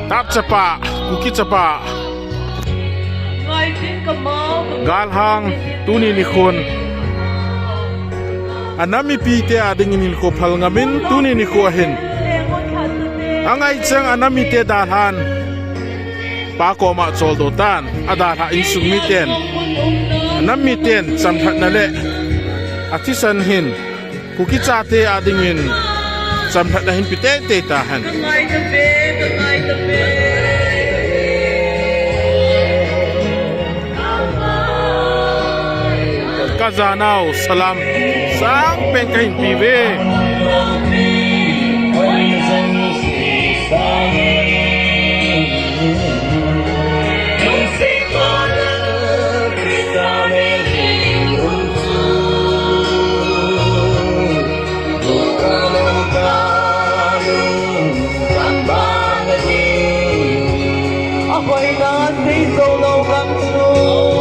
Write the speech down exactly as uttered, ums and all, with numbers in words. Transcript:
Tap chapa, Kuki chapa. Galhang, tuni nikhon. Anam mipite adingin hinkho phal ngamin, tuni nikho ahin. Angaichang anam mite dalhan. Pa koma choldo tan, adalha insung miten. Anam miten, chamlhatna le. Athisan hin. Kuki chate adingin chamlhatna hin pe teitei tahen. Ka janau salam sangpen kahin pe uve. Ahoina seijo lou gam chu.